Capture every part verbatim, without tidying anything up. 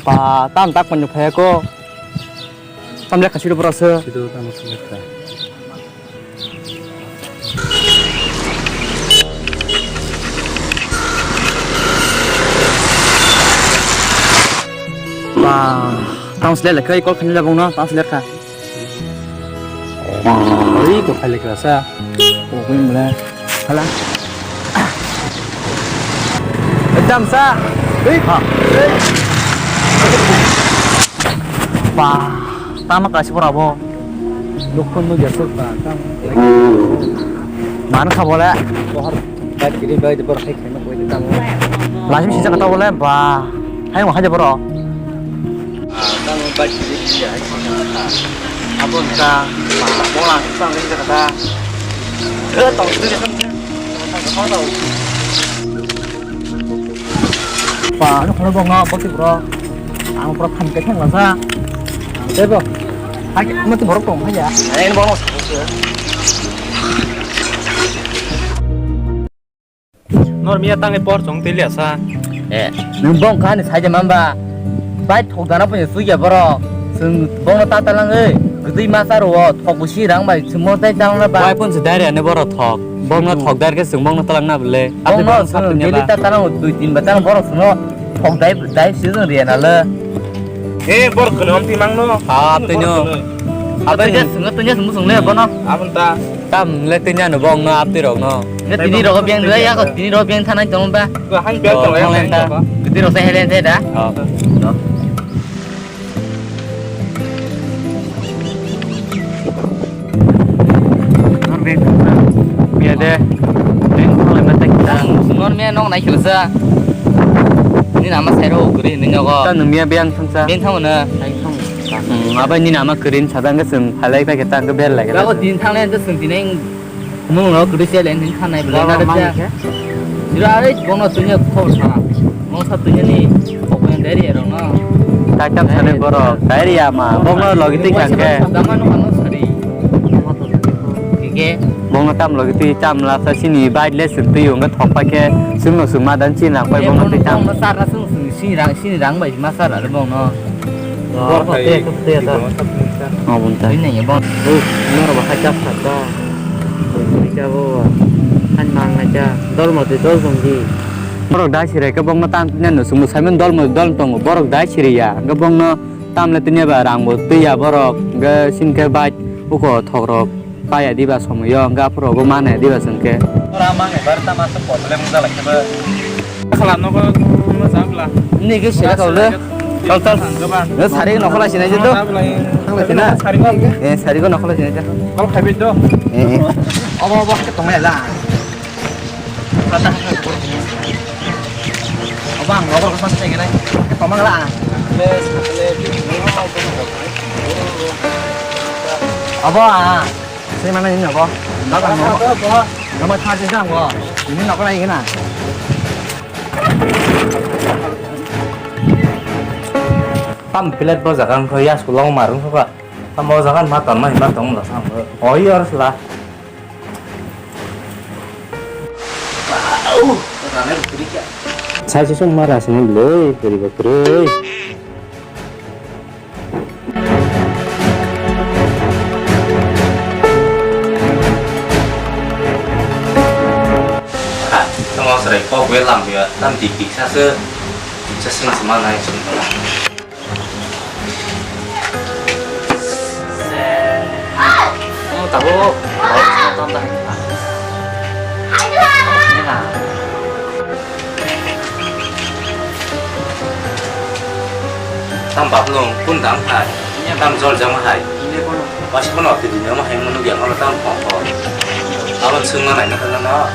Ah, tam tak manjak phai ko. Tam lekha sido borok se. Sido tam lekha. Ba, tam se lekha, call khani labong no, tam se lekha. Oi, to khai lekha sa. Ko koi mula. Hala. Ekdam sa. Hei. Ha. Ba, tama kasi pora bo. Lukun nu jasa ba, tam. Mana kha bole? Bohar, bai kiri bai de bor khai khai no koi de tam. Lajim sisa kata bole, ba. Hai mo haja boro. Ah, tam bai kiri kiri hai. Abo ta, ba, bola, tam sisa kata. Eh, tong sisa kata. Pa, ano khoro bong na, boti bro. Ang bro kham ke thang lasa. Tebo. Hai, mati borok tong hai ya. Ai, bong. Nor miya tangai por chong teli asa. Eh, nung bong kha ni sai de mamba. Bai thok dana punya sui ya boro. Sung bong ta ta lang ei. Gdui ma sa ro thok bu si rang bai sumo tai ta lang na ba. Bai pun se dai re ne boro thok. Bong no thok dar ke sung bong no ta lang na bele. Bong no sung beli ta ta lang dui tin ba ta lang boro suno. Thok dai dai si jong riya na le. Eh, bor khno am ti mang no. Ha, twi no. Abang tunya sung, tunya sung sung le bono. Abang ta. Tam le tunya no bong no, ap ti rok no. Ne tini rok biang dua ya ko, tini rok biang thanai tong ba. Ko han biang tong ya. Tini rok sai helen te da. Oh. Nor beng thangsa. Miya de. Beng thangsa mata kita. Nor miya nong nai khilsa. Ni nama sai ro guri ni nyogo. Ta nung miya beng thangsa. Beng thang na. Hmm, abai ni nama kering sadang ke sung phalai pa kita ke bel lagi. Rago din thang le sung din. Mung rok kwrwi se le nini khanai bwlai na rwkya. Jira ai bono tunya khobor sa. Mong sa tunya ni khobor yang dari rok no. Kaitam sani borok, diarrhea ma, bokno logi twi kangke. Dama no ano sari. Kike. Bokno tam logi twi tam la sa sini bike le sung twi unga thok pa ke sung no sung ma dan chin rang pai bokno twi tam. Bokno sar na sung sung sini rang sini rang bai ma sar ar bokno. Bor khai twi twi ta. Oh, bunta. Ini ya, Bang. Oh, nor ba khai chap kha ta. Ni cha bo. Han mang na cha. Dol mo de dol jong di. Borok dai sirai ke bongno tam tinya no sumu saiman dol mo dol tongo. Borok dai siri ya. Ke bongno tam le tinya ba rang bo twi ya borok. Ke sin ke bai uko thok rok. Paya diba somoyo, hwnkhe aphuru bo mane diba chwngkhe. Ora mang ebar tama se problem wngjalai khe bo. Khala nogo thangna chapla. Nini khe sila kaule. Chal, chal. Sari nokhola sinai je to. Thangla sina. Sari ko. Eh, sari ko nokhola sinai je. Kol khaibi do. Eh, eh. Obo, obo, khe tongnai la. Obo ang nogo khe mas tengene. Tomang la. Obo a. Swi mano nini nogo. Nogo ang nogo. Nogo tha je jang go. Nini nogo nai gana. Tam plate bo jaga wngkha ya sulang marung kha. Tam bo jaga ma ton ma ma tong la sam. Oi or sla. Sai se song mara sini bwlwi bwrwi ba kwrwi. Tamo serai kok gue lam ya, tam dik dik sa se, sa sing semanai sing. Tabuk, tabuk, tonton dah. Ini lah. Tam bap nung kun dam khai. Tam jol jam hai. Basi kono ke dunia ma hai munu yang kono tam kong kong. Abang sung na nai na kono na.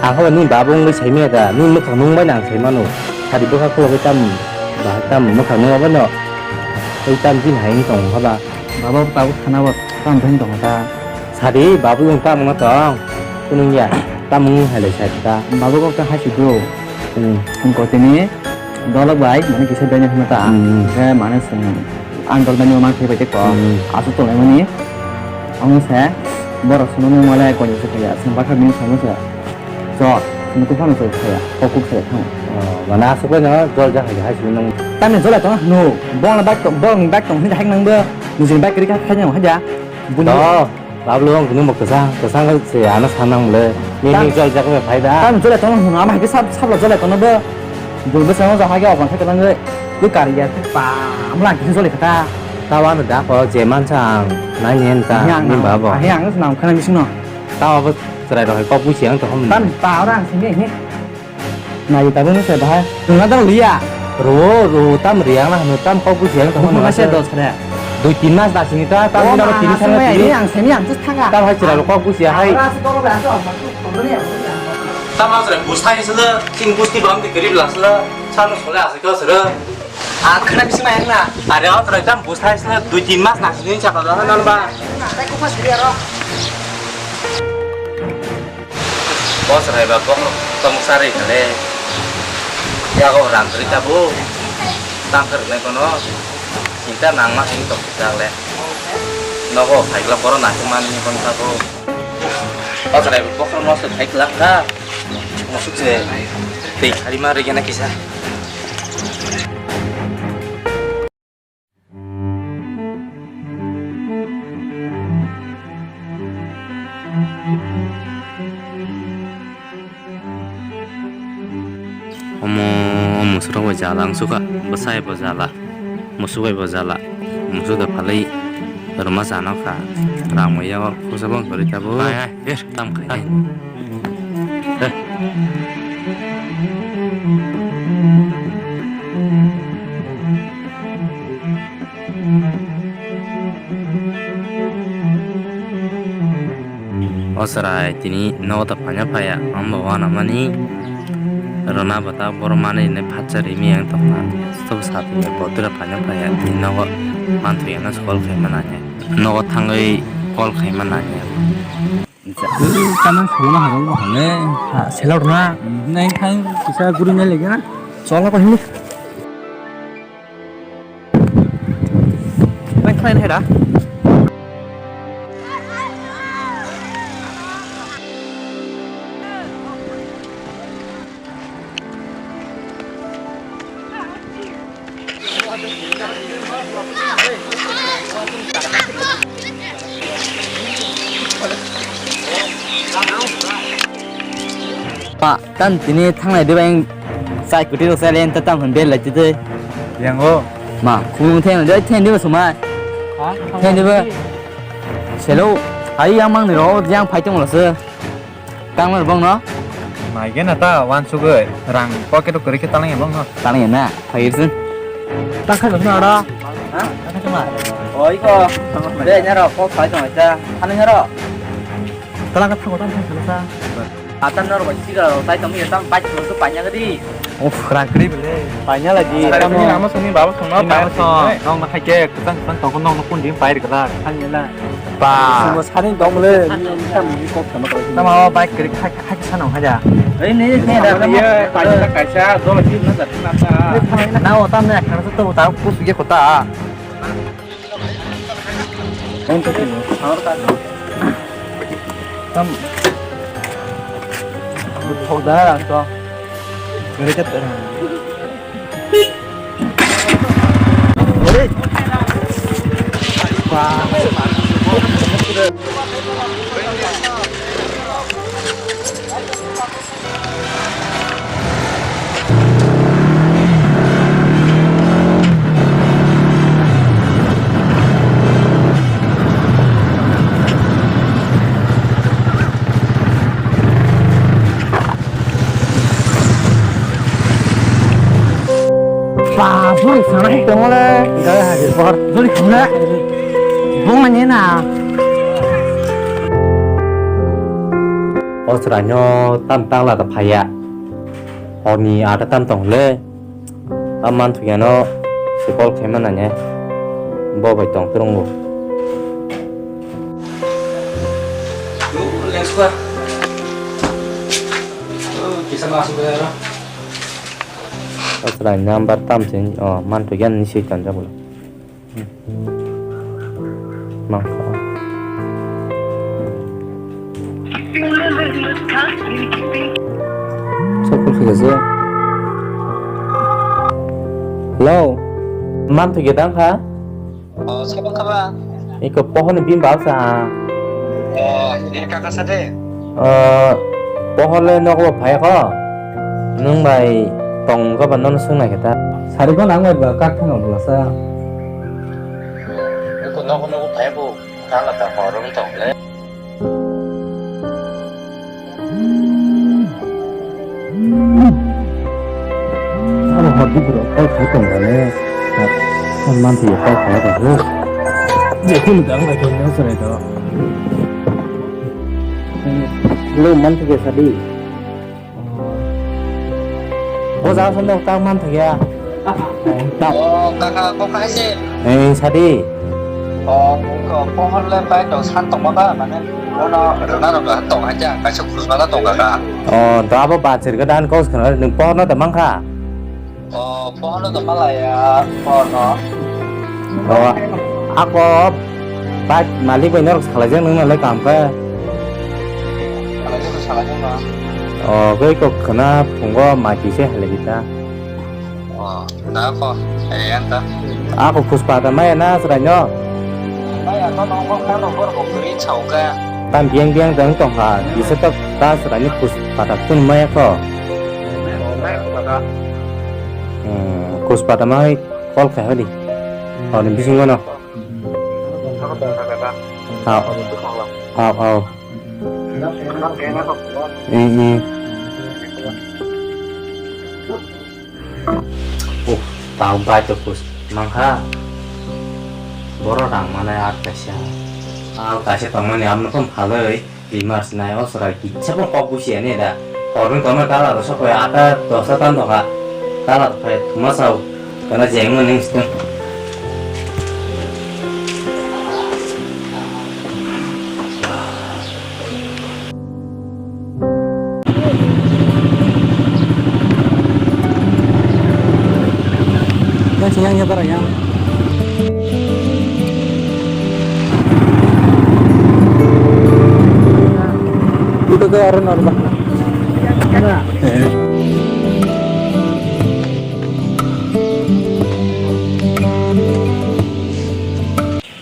Ang khe nini baba wngwi saimaya da, nini mwkhang nung bai nang sai mano. Sari bwkha khulogwi tam, ba tam mwkhang nung bai no. Tei tam bini hai wng tong kha ba. Baba tabuk sana bo tam thang tong kha. Sari baba wng tam wng tong. Kunung ya, tam wng hai lai sari ta. Baba kok ta hai si do. Hmm. Wng ko tini. Dolok bai, mane kisa bene hwnma ta. Hmm. Khe mane chwng ang dol bani ma khe bai tei kok. Hmm. Aswk tonglaimani. Omo se borok swnamwi mole koi se kaya. Chwng bakha bini samo se. Chwng kuphano se kaya. Kok kuk se thang. Mana aswk bai no jol ja hai hai sini nang. Tamni jol tong no. Bong na bike tong, bong bike tong hin hai nang bo. Nijini bike ri kha khai nang hai ja. Buni. To, bablu ang kunu mo kwsa, kwsa se ano sanang le. Ni ni jol ja ko phai da. Tamni jol tong no ama hai sab sab jol tong no bo. Bul bo sang ja hai ga bang khai nang le. Ko kar ya pa amla ki jol kha. Ta wa da ko je man sa ang. Nai ni en ta ni ba bo. Hai ang nang khana bising no. Ta wa bo chwrai rok hai kok busi ang to hom. Tam ta ora ang sini ni. Nai tabuk ni se bahai. Nuna dang liya. Ro, ro, tam riang na, tam kok busi ang tong. Buku masa dos kena. Dui tin mas da sini ta, tam ni nama tini sana tini. Ini ang sini ang terus thaga. Tam hai chira kok busi hai. Ora se kok ba so. Tam asre busai sele, sing busti bam di garib la sele, san sole ase ko sere. Ang khana bisi mayang na. Are o trai tam busai sele, dui tin mas na sini chapa da nan ba. Tai ko pas dia ro. Boss raiba bokhorok tomok charwi kale. Yago rang kwrwi tabuk. Tang kwrwknai bono. Chinta nangma simi tongkha le. Nogo phaikla borok naitok manwi bono tabuk. Boss raiba bokhorok nosto phaikla kha. Musuk se twi kharima rwgena kisa. Omo, omo musuk rok bai jala wng sukha, bwsai bo jala, musuk bai bo jala, musuk da phalwi rwma chana kha, rang maya o khorsa bang kwrwi tabuk. Hai, hai, er, tam khai. Hai. O chwrai tini nogo ta phanya phaya, ang bo uanamani rwna bwta borok manwi hinwi phatsa rimi ang tongkha. Stop sa tongwi bo tura phanya phaya, tini nogo manthwi ano call khaima nangya. Nogo thangwi call khaima nangya. Kanan solo na hagal bo hale. Ha, selo na. Nai khai kisa guri nai lega. Chola ko hini. Nai khai nai da. Pa, tam tini thangnai de bang chai kwtwi rok chai len ta tam hwn bel lai twi. Yango. Ma, khulung theng de theng de sumai. Ha? Theng de ba. Selo, ai yang mang ni ro yang phai tong lo se. Tang mer bong no? Mai gena ta wan sugoi rang pocket o kwrwi khe talang ya bong no. Talang ya na, phai irsin. Ta khai bong no ro. Ha? Ta khai ma. Oi ko. Be nya ro ko khai tong ta. Ano nya ro. Talang ka thago ta khai ta. Atan no ro bai siga ro tai tong ya tam bai ko su panya gadi. Uf, rang kwrwi bele. Panya lagi. Sari tamo. Sini lama sini baba songma panya song. Nong na khai ke kusang kusang tong nong no kun dim pai kala. Khanya la. Ba. Simo sari dong le. Ni tam ni kok sama kala. Tamo bike kwrwi khai khai sana haja. Ei ni ni da. Iya, panya kaisa do lagi na da na ta. Na o tam ne khana to ta kus ge kota. Tam. Thok da ra to. Gari ka tara. Ba, bwrwi sana hai tongo le. Gari hagi bor. Jori khumna. Bong ani na. O chwraino tam tangla da phaiya. Horni ata tam tong le. A man thuyano se call khaima nanya. Bo bai tong twrwngo. Kisa masuk ya. Asra number tam sini, oh, man thuyano ni sui tanja bolo. Mangkha. Sokol khaikha se. Hello. Manthokya dang kha? Oh, sabo kha ba? Iko pohor ni bini bab sa ha. Oh, ini kaka sa de? Oh, pohor le nogo phai kho. Nwng bai tong kha ba nono swng nai khe ta. Sari ko nang bai ba kak thang bwla sa. Iko nogo nogo phai bo. Kala ta hor wng tong le. Abo hor di bro, kol khai tong ba le. Manthokya kol khai tong le. Jekhun dang lai khe nang sarai do. Lo manthokya sadi. Bo jaga song tak manthokya. Oh, kaka, kok hai se? Eh, sadi. Oh, ko pohor le pai to san tong ma ba, mane, ono rwna rok tong hai ja, kaisa khus bala tong kaka. Oh, da bo bachir ga dan kos khna, nung pohor no da mangkha. Oh, pohor no da malaya, pohor no. Oh, ako bike malik bai norok salai jak nung nalai kam khe. Salai jak, salai jak no. Oh, koi kok khna phungo maki se halai kita. Oh, na ko, eh, anta. Ako khus pata maya na srai no. Maya to nong ko kano bor ko kri chau ka. Tam biang biang dang tong ha, bisa to ta srai ni khus pata tun maya ko. Oh, maya ko ka. Hmm, khus pata mai call khai hodi. Oh, ni bising no. Ako tong ka ka. Aw. Aw, aw. Eh, eh. Oh, tau bai to kus mangkha. Boro rang mane ar kaisa. Ar kaisa tongmani amno pon phaloi. Bimar sinai o sora kisa pon kok busi ani da. Korun tongma tala ro sokoi ata dosa tan doka. Tala phai thuma sao. Kana jengma ning stung. Yang sing yang ya para yang. Itu ke orang normal. Mana?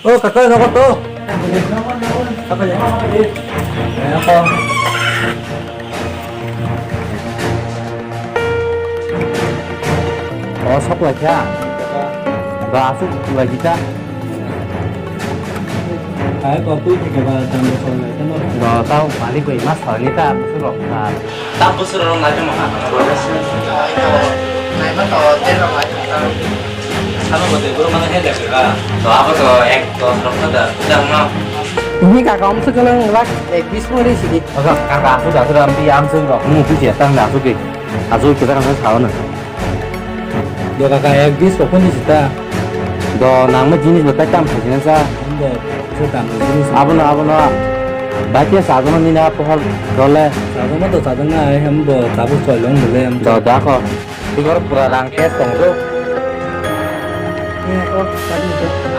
O kaka, nogo to. Apa ya? Apa? O, sok lai kha. Ba, asuk lai kita. Hai, kok tui thike ba, tang bosor lai ta no. Do, tao malik bai mas thani ta, bosor rok kha. Ta bosor rok lai ta ma kha. Nai ma to, ten rok lai ta. Ano bote guru mana he jaga. To abo to ek dos rok ta da, da ma. Ini kaka om sekelang lak ek bis mo ri sigi. Oga kaka asu da su ram pi am sung rok mu pi je tang da su ki. Asu kita kan sa na. Do kaka ek bis ko pun di sita. Do nang ma jinis bo tai tam kha jina sa. Bo se tam jinis. Abo no, abo no. Bai ke sa no ni na pohor dole. Sa no to sa na ai ham bo ta bu choi long dole ham. Do da ko. Tigor pura rang cash tong do.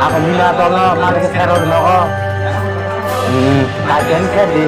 Ako mina tolo malik sero nogo. Hmm, kajen kedi.